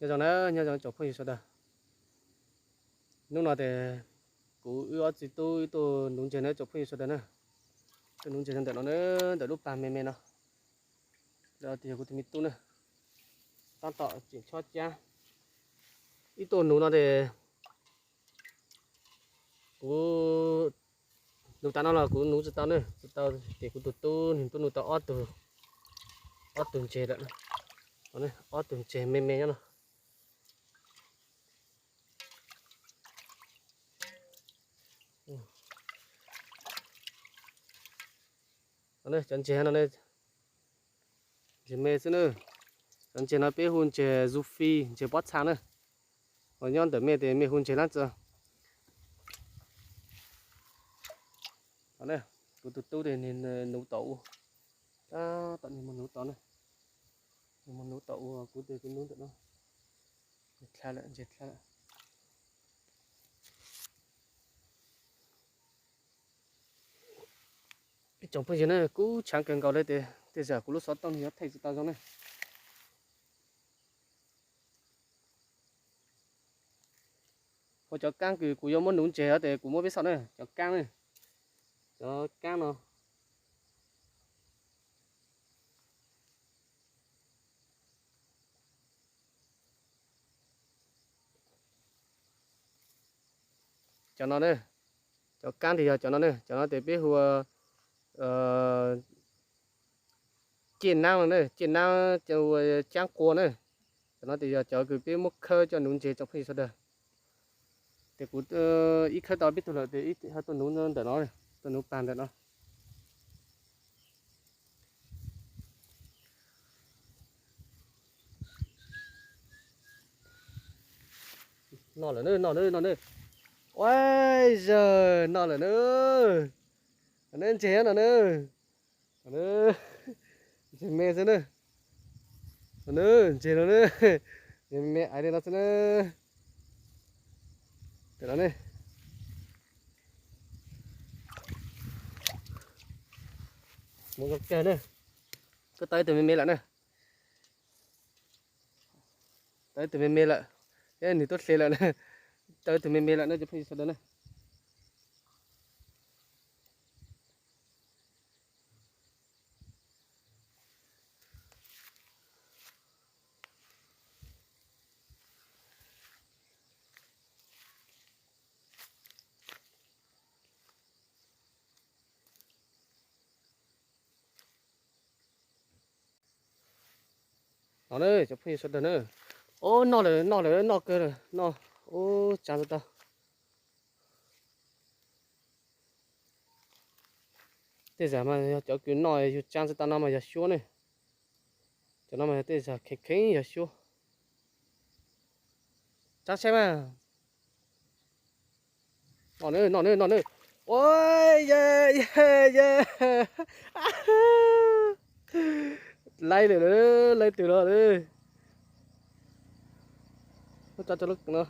Nyob zoo na, nyob zoo tsoom phooj ywg sawv daws. Hnub no ces kuv wb ob txiv tub wb tuaj nuv ntses na tsoom phooj ywg sawv daws na. Tuaj nuv ntses ntawm no na, ntawm lub pas me me no. Lawv tias yog kuv tus me tub na, tab tom tseem chob cab. Wb tuaj nuv no ces kuv nuv tas no los kuv nuv tsis tau na, tsis tau ces kuv tus tub nws tuaj nuv tau ob tug, ob tug ntses lawm. Ob tug ntses me me nyob no. Cov ntses no ntses me xwb na. Cov ntses no peb hu ntses zu fi, ntses pob txha na. Ho nyob ntawm mej ces mej hu ntses lab txo. Kuv tus tub ces nws nuv tom ub, tab tom nws mus nuv tod na. Nws mus nuv tom ub, kuv ces kuv nuv ntawm no. Ntses dlha lawm, ntses dlha lawm. Ib tsoom phooj ywg na, kub tshaav kawg nkaus li ces tej zaum kuv lub xov tooj nws yuav theej tsis tau zoo na. Ua cov kaab kws kuv yuav muab nuv ntses ces kuv muab peb xauj na, cov kaab na, cov kaab no. Cov no ne, cov kaab ntawd yog cov no ne, cov no ces peb hu ua ciaj naab no ne, ciaj naab ua caab qua ne. Cov no ces yog cov kws peb muab khawb coj nuv ntses tsoom phooj ywg sawv daws. Ces kuv ib khawb tau peb tug lawm ces ib ho tuaj nuv ntawm no, tuaj nuv pag ntawm no. Noj lawm na, noj na, noj na. Ua zag, noj lawm na. No ne ntses no na. Ntses me xwb na. No na, ntses no na. Ntses me me aiv li no xwb na. Tam no ne, mus zoo kawg na. Kuj tau ib tug me me lawm na. Tau ib tug me me lawm, nws tuaj hle lawm na. Tau ib tug me me lawm na cov phooj ywg sawv daws na. No na cov phooj ywg sawv daws na. Ob, noj lawm, noj lawm, noj kawg lawm, noj. Ub, tsaa tau. Tej zag mas yog cov kws noj yug tsaa tsis tau no mas yog xyuab ne. Cov no mas yog tej zag kheev kheev yog xyuab. Tsaab saib mas. Noj na, noj na, noj na. Ua, ye, ye, ye. Laib lawm, laib twg los. Muab tso rau lub no.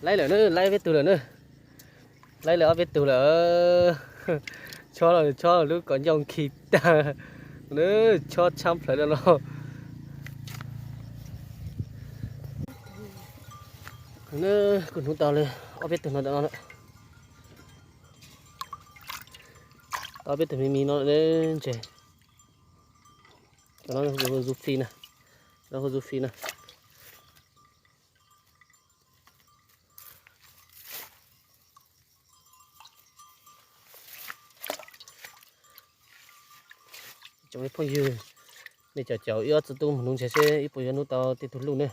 Laib lawm na, laib peb tug lawm na. Laib lawm ob peb tug lawm. Chob los chob lub kom ncauj nkhi tag. Chob tshab plhawv lawm los. Kuv hnub tau li ob peb tug no ntawm no lawm. Tau ob peb tug me me no lawm ntses. Cov no hu zu fi na. Cov no hu zu fi na. Tsoom phooj ywg, nej caum caum wb ob txiv tub mus nuv ntses seb wb puas yuav nuv tau tej tug luj ne.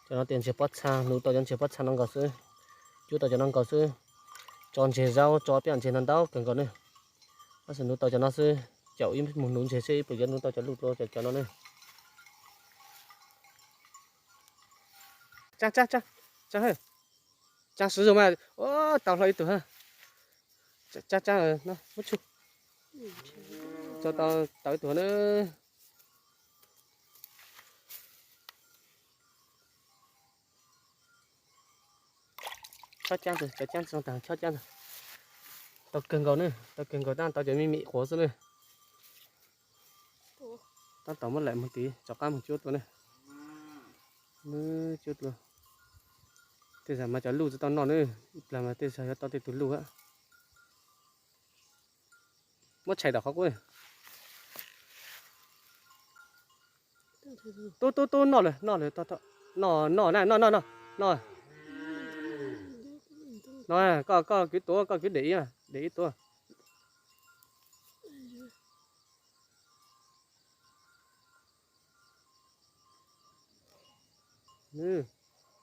Cov no tias ntses pob txha, nuv tau cov ntses pob txha no nkaus xwb, cuab tau cov no nkaus xwb. Tso ntses zaub, tso peb ntses ntau ntau kawg nkaus ne. Tab sis nuv tau cov no xwb, caum wb mus nuv ntses seb wb puas yuav nuv tau cov luj dua cov cov no ne. Tsaa, tsaa, tsaa, tsaa, tsaa swv zog mas, tau hlo ib tug. Tsaa, tsaa, tso tau, tau ib tug na. Chob cab, cov cab tsis zoo tag chob cab. Tau kawg nkaus ne, tau kawg nkaus tab tau cov me me quav xwb ne. Tab tom muab laim mus tid, rov qab mus cuab dua ne. Nws cuab dua. Tej zaum mas cov luj tsis tau noj ne, ib plag mas tej zaum yuav tau tej tus luj a. Muab tshais tom qhov qub. Tub tub tub, noj lawm noj lawm, noj noj na, noj noj noj noj. No, koj koj kwv tuav, koj kwv de ib, de ib tuav.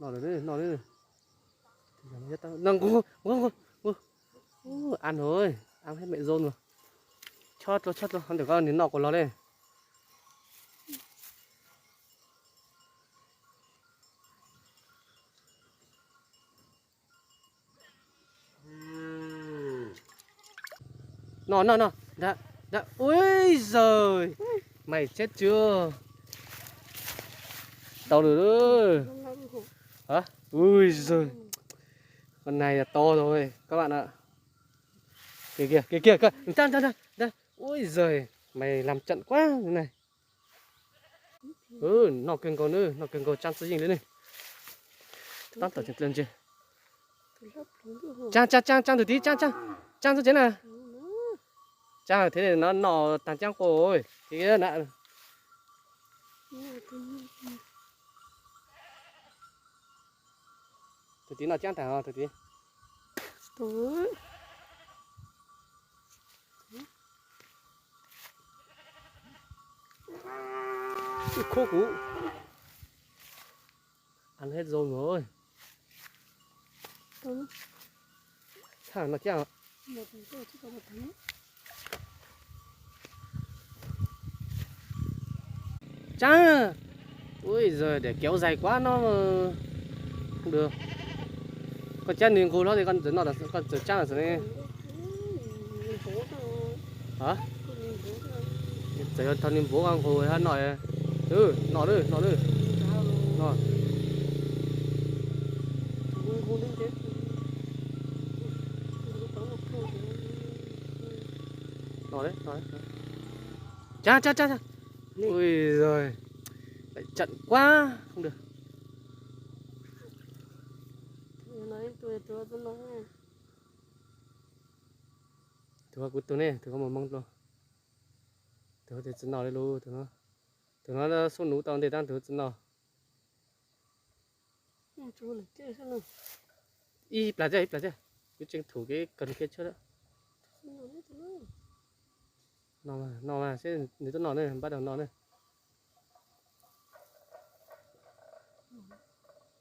Noj lawm, noj lawm. Nqus nqus nqus. Ub, ăn rồi, ăn hết mẹ rôn rồi. Chót luôn, chót luôn, không để con nó nọ của nó đây. No, no, no. Đã, đã. Ui giời. Mày chết chưa? Tau rồi đó. Hả? Ui giời. Con này là to rồi các bạn ạ. Kìa kìa, kìa kìa, kìa. Đang, đang, đang, đang. Ui giời, mày làm chậm quá thế này. Ừ, noj kawg nkaus na, noj kawg nkaus, tsab txwj yeej li ne. Tab tom tseem dlawg ntses. Tsab, tsab, tsab, tsab tus tib, tsab, tsab, tsab txoj tsev na. Tsab thế này nó nọ tàng cang qua rồi. Kìa na. Tus tib noj tsab tag os tus tib. Khub kuv. Ăn hết rôn rồi. Thằng nó chắc. Chá. Ui giời, để kéo dày quá nó không được. Con chá nws nqus hlo thì con txawm noj, con txawm chá xwb ne. Hả? Txawm yog thaum nws npuav nqus hab noj. Noj lawm, noj lawm. Noj. Noj, noj. Chá, chá, chá, chá. Ui giời. Lại chậm quá, không được. Tus kuv tus ne, tus kuv mus moo dlua. Tus kuv tsis noj li lus, tus no. Tus no xub nub tau ntej tab tus kuv tsis noj. Ib plag thiab, ib plag thiab. Kuv tseem thum kev kawg kiag tshuaj lawm. No mas, no mas, seb nws twb noj ne, npaj rau no ne.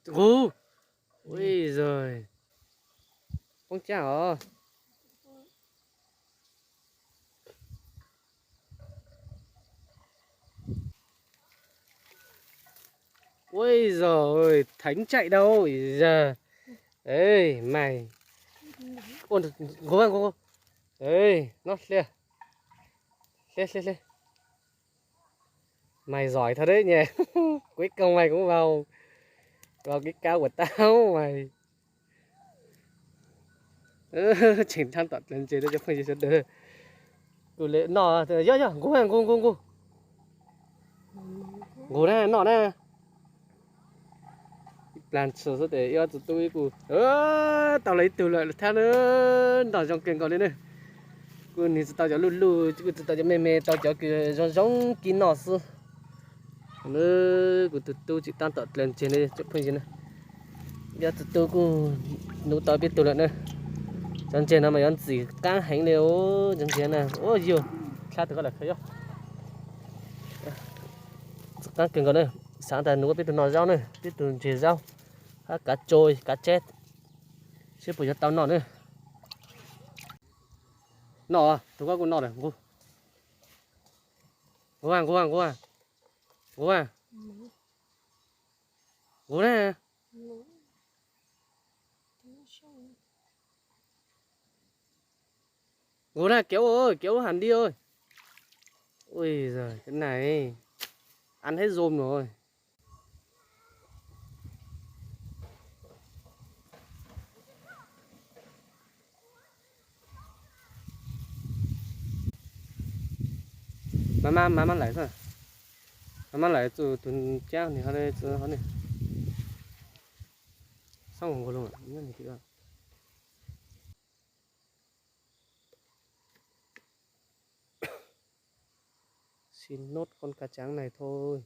Nqus. Ui giời. Poob cag os. Ui giời, thánh chạy đâu giờ. Ê mày. Ôi, nqus, nqus. Ê, nó sliv. Sliv, sliv, sliv. Mày giỏi thật đấy nhỉ. Cuối cùng mày cũng vào, vào cái cá của tao mày. Tseem tab tom dlawg ntses rau cov phooj ywg sawv daws. Kuv le noj, yog yog, nqus, nqus, nqus, nqus. Nqus na, noj na. Ib plag tshwm xwb tes ib ob txiv tub ib kuj tau los ib tug lawm thiab na. Noj zoo kawg nkaus li na. Kuj nws tsis tau cov luj luj, kuj tsis tau cov me me, tau cov kws zoo zoo kib noj xwb. Kuv tus tub tseem tab tom dlawg ntses ne cov phooj ywg na. Ib txiv tub kuj nuv tau peb tug lawm na. Cov ntses no mas yuav ntxim qaab heev li os, cov ntses na. Ua yog, tshab tus koj lam khaws yog. Ntxim qaab kawg nkaus na. Xaav tas nuv peb tug no zaub na, peb tug ntses zaub hab kav tsua kav tseb, seb puas yuav tau noj na. Noj, tus koj kuj noj lawm, nqus. Nqus, nqus, nqus, nqus, nqus na. Nqus na, kéo ơi, kéo hẳn đi ơi. Ui giời, cái này ăn hết rôm rồi. Maj maj, maj maj lais xwb. Maj mam lawm, tus cab ni ho ne, ho ne. Xab nkaus loo nyob ni. Xin nốt con cá trắng này thôi.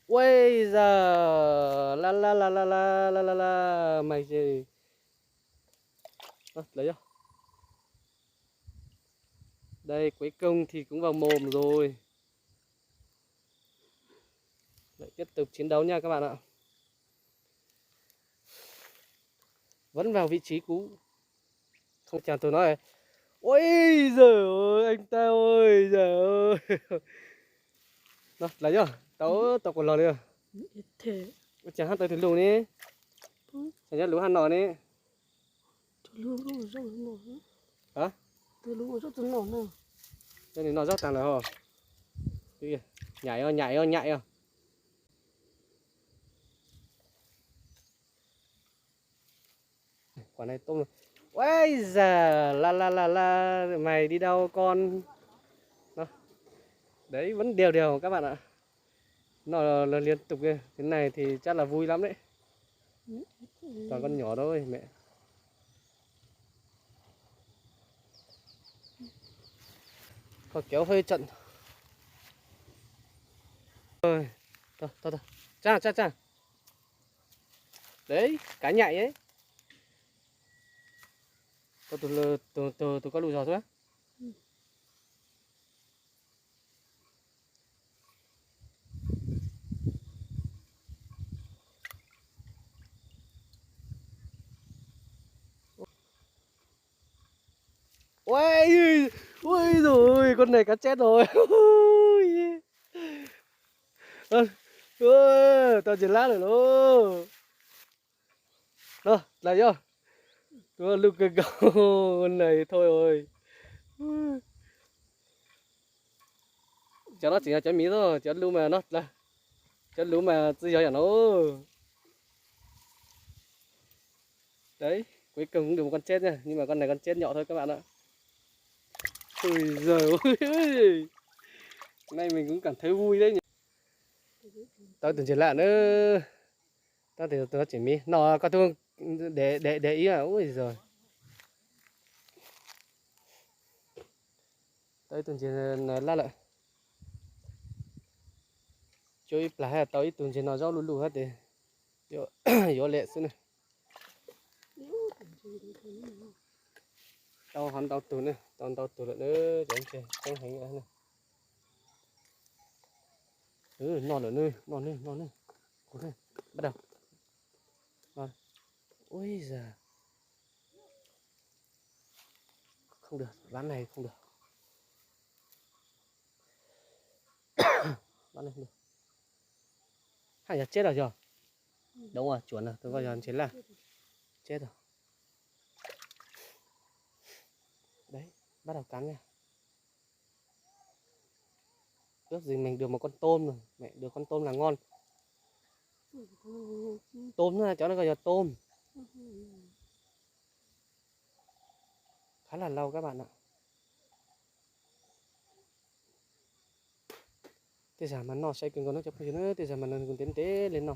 Ui, giờ la la la la la la la la, mày gì? Đó, lấy vô. Đây, cuối cùng thì cũng vào mồm rồi. Lại tiếp tục chiến đấu nha các bạn ạ. Vẫn vào vị trí cũ. Không chàng tôi nói, ôi giời ơi, anh ta ơi, giời ơi. Nó là do tao tao còn lo nữa. Ôi chàng hát tới từ lù nè. Chàng nhớ lũ hát nọ nè. Hả? Cho nên nó rót tàng lợn hả? Nhảy ơ, nhảy ơ, nhảy ơ. Quả này tôm. Ôi giời, la la la la, mày đi đâu con? Đó. Đấy, vẫn đều đều các bạn ạ. Nó là liên tục kìa. Thế này thì chắc là vui lắm đấy. Toàn con nhỏ thôi mẹ. Kho kéo hơi chậm. Ơi, thôi, thôi, thôi. Cha, cha, cha. Đấy, cá nhạy ấy. Có tụi, tụi, tụi, tụi có lụi giò xwb. Ui, ui rồi, con này cá chết rồi. Ui. Ơ, ơ, tao ntseg lab lawm lauj. No, dlawg yog. Tua lub kawg nkaus, con này thôi rồi. Cov no tseem yog cov miv xwb, cov lub mas no dlawg. Cov lub mas tsis yog yam no. Đấy, cuối cùng cũng được một con chết nha, nhưng mà con này con chết nhỏ thôi các bạn ạ. Ui giời ơi. Nay mình cũng cảm thấy vui đấy nhỉ. Tau tus ntses laj na. Tau tus no tseem miv no, koj twb de de ib ua zog. Tau ib tug ntses laj lawm. Cuab ib plag hab tau ib tug ntses no zaub luj luj hab tes yuav lem xwb na. Tau hov ntau tug na, tau ntau tug lawm na, cov ntses coob heev na. No lawm na, no na, no na. Kuv na, bắt đầu. Ui giời. Không được, ván này không được. Ván này không được. Hai giờ chết rồi giờ. Đúng rồi, chuẩn rồi, tôi coi giờ chết là chết rồi. Đấy, bắt đầu cắn nha. Ước gì mình được một con tôm rồi, mẹ được con tôm là ngon. Tôm nữa, cháu nó gọi là tôm. Khá là lâu các bạn ạ. Tej zag mas noj sai kawg nkaus no cov phooj ywg na, tej zag mas nws ntev ntev li no.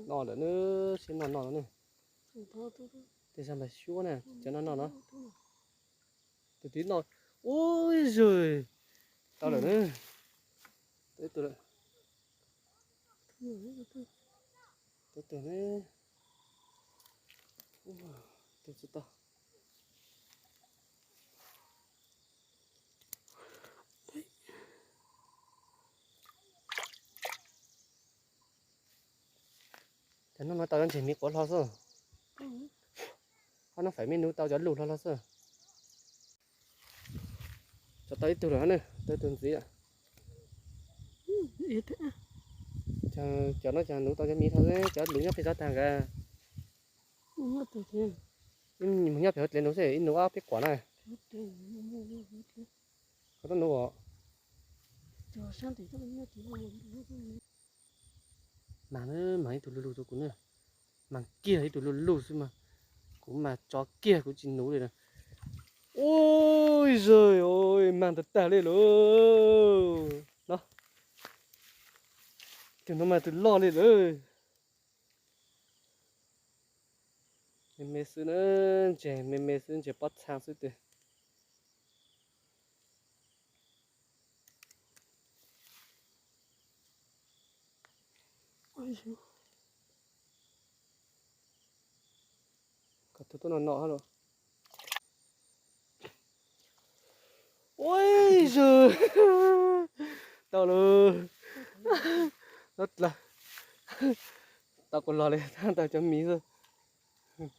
No lawm na, sib noj no lawm na. Tej zag mas suab na, cov no no no. Tus tid no, ui zws, tau lawm na. Tau ib tug lawm. Tau ib tug na. Tus tsis tau. Cov no mas tau cov ntses miv quav hlo xwb. Ho no feem me nuv tau cov luj hlo hlo xwb. Tso tau ib tug lawm na, tau ib tug ntxiv. Cov no ces nuv tau cov miv hlo xwb, cov luj nyob pem tsob tag nkaus. Mus nyob pem hauv dlej nuv xwb, ib nuv ob peb quav na. Koj tau nuv os. Mas, mas ib tug luj luj rau kuv na. Mas kiag ib tug luj luj xwb mas. Kuv Kuv mas tso kiag kuv tsis nuv li na. Ui zauj, mag ntawd tag li lauj. No, tus no mas tus loj li lawm. Me me xwb na, ntses me me xwb, ntses pob txha xwb tiag. Koj tus tub no no los. Ui zauj, tau lauj. Tau dlawg, tau kuv los li, tau cov miv xwb.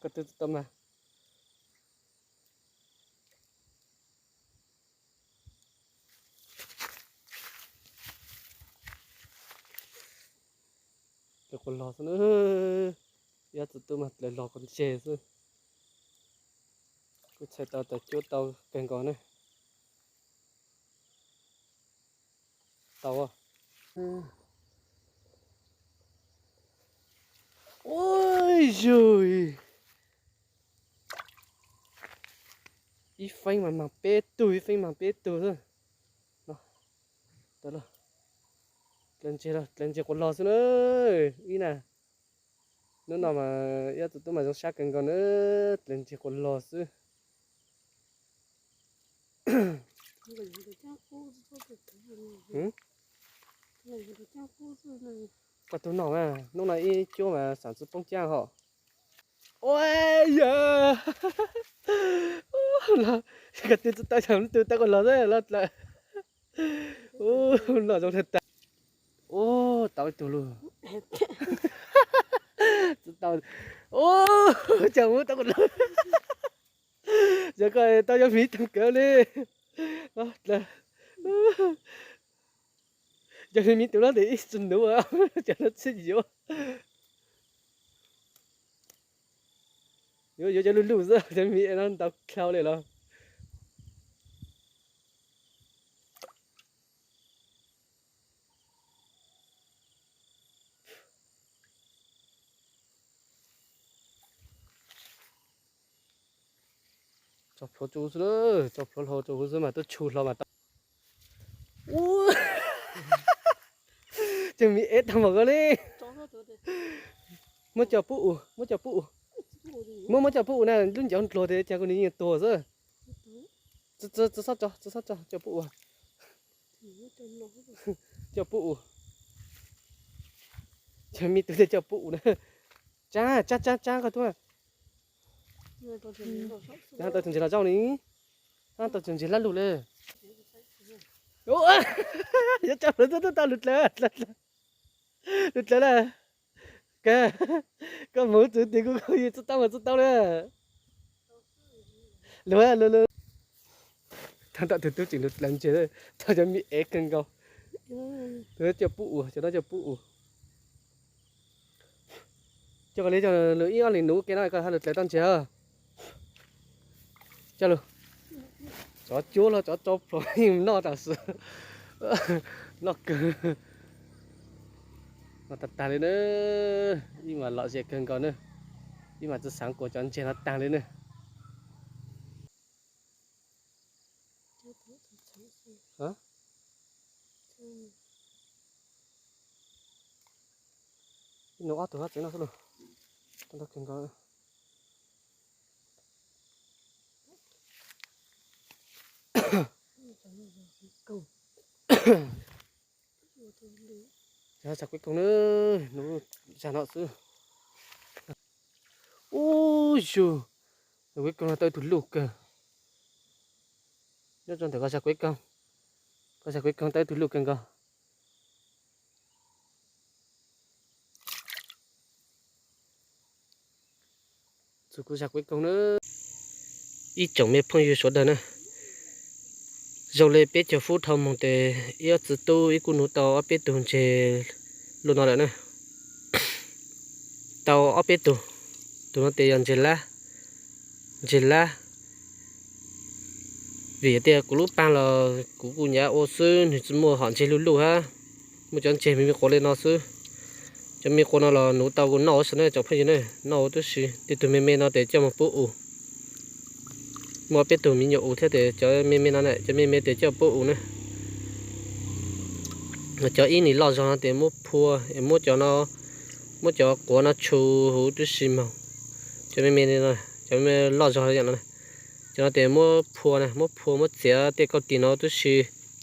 Koj tus tau mas. Dlawg quas log xwb na, ib txwm tub mas dlawg log quas ntses xwb. Kuj txhais tau tas cuab tau kawg nkaus ne. Tau. Ua yug, ib feeb mas mag peb tug, ib feeb mag peb tug xwb. Dlawg ntses, dlawg ntses quas log xwb na. Ib na, hnub no mas ib txwm tub mas zoo sab kawg nkaus na, dlawg ntses quas log xwb. Koj tug no mas hnub no ib cuab mas xav tsi poob caj hos. Ua yog, koj tug tsi tau, tug tau quas log xwb los dlawg. Ub, no zoo tag tag. Ub, tau ib tug lug. Tsi tau. Ub, cas mus tau quas log. Yog koj tau cov miv tag kawg li. Cov miv tus no tes ib tsi nuv, cov no tsi yuav. Yuav, yuav cov luj luj xwb, cov miv no ntau dlhau li los. Tso plhuav rau xwb, tso plhuav hlau rau xwb mas tub tshua hlo mas tau. Ub, cov miv ev tag npaum ko li. Muab coj pub ua, muab coj pub ua. Muab, muab coj pub ua na, lub ncauj dluag tias cas kuv nim yeej tuag xwb. Tsi txhob tso, tsi txhob tso, coj pub ua. Coj pub ua. Cov miv tus tias coj pub ua na. Tsab, tsab, tsab, tsab koj tub. Tau tus ntses los zaum ni. Tau tus ntses lab lug li. Yuav tso plhuav xwb tau lug dlawg, lug dlawg lawm. Koj mus txwv tim kuv, kuv yeej tsi tau mas tsi tau li. Lug, lug, lug. Tau tus tub tseem lug dlawg ntses, tau cov miv ev kawg nkaus. Coj pub ua, cov no coj pub ua. Coj koj li, coj lug ib ob leeg nuv ke no koj hab lug dlawg tau ntses. Coj lug, tsov cuab los tsov tsau plhuav yeej noj tam sim. Noj kawg. Noj tag tag li na. Ib mas lom zem kawg nkaus na. Ib mas tsi xaav kuas cov ntses no tag li na. Ib nus ob tug hab tsev no xwb lauj. Tau ntau kawg nkaus. Tsa kuv koog na, nub zag no xwb. Ub yug, kuv koog no tau ib tug luj kawg. Nyob rau ntawm koj tsa kuv koog, koj tsa kuv koog tau ib tug luj kawg nkaus. Txug kuv zag kuv koog na. Ib tsoom me phooj ywg sawv daws na, zoo li peb caug fub dhau moog tes ib ob txiv tub ib kuj nuv tau ob peb tug ntses luaj no lawm na. Tau ob peb tug, tus no tes yog ntses lab, ntses lab. Vim tias kuv lub paag los kuv kuj nyav ua xwb, nwg tsi muaj hom ntses luj luj hab, muaj cov ntses me me quav li no xwb. Cov me qua no los nuv tau kuv noj ua si ne cov phooj ywg ne, noj ua tib si. Tej tug me me no tes coj mus pub us. Muaj peb tug me nyuam us thiab tes cov me me no ne, cov me me tes coj pub us ne. Cov ib nim loj zog no tes muab phua, muab cov no, muab cov quav no tshum huv tib si moog. Cov me me no, cov me loj zog yam no, cov no tes muab phua na, muab phua muab txiav tej kauj tis no tib si,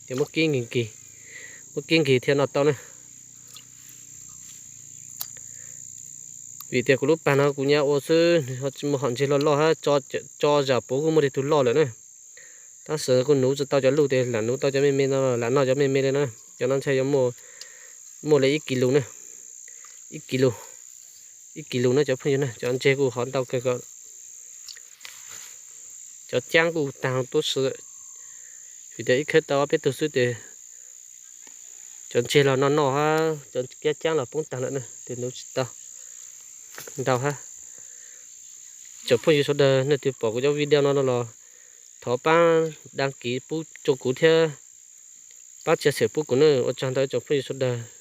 tes muab kib nkig nkig, muab kib nkig thiaj noj tau ne. Vim tias kuv lub pag no kuv nyab ua xwb, tsis muaj hom ntseg loj loj hab, tso zam puav kuj muaj tej tug loj lawm na. Tab sis kuj nuv tsis tau cov luj tes lam nuv tau cov me me no, lam noj cov me me li na. Cov no ntshai yuav muaj li ib kis lus na, ib kis lus, ib kis lus na cov phooj ywg na. Cov ntseg kuj hov ntau kawg ko. Cov caab kuj taag tib si, vim tias ib khawb tau ob peb tug xwb tes cov ntseg los noj noj hab cov kiab caab los poob taag lawm na, tes nuv tsis tau ntau hab. Cov phooj ywg sawv daws nej twg pom kuv cov video no no los thov pab đăng ký pub rau kuv thiab, pab chia sẻ pub kuv na. Ua tsaug ntau cov phooj ywg sawv daws.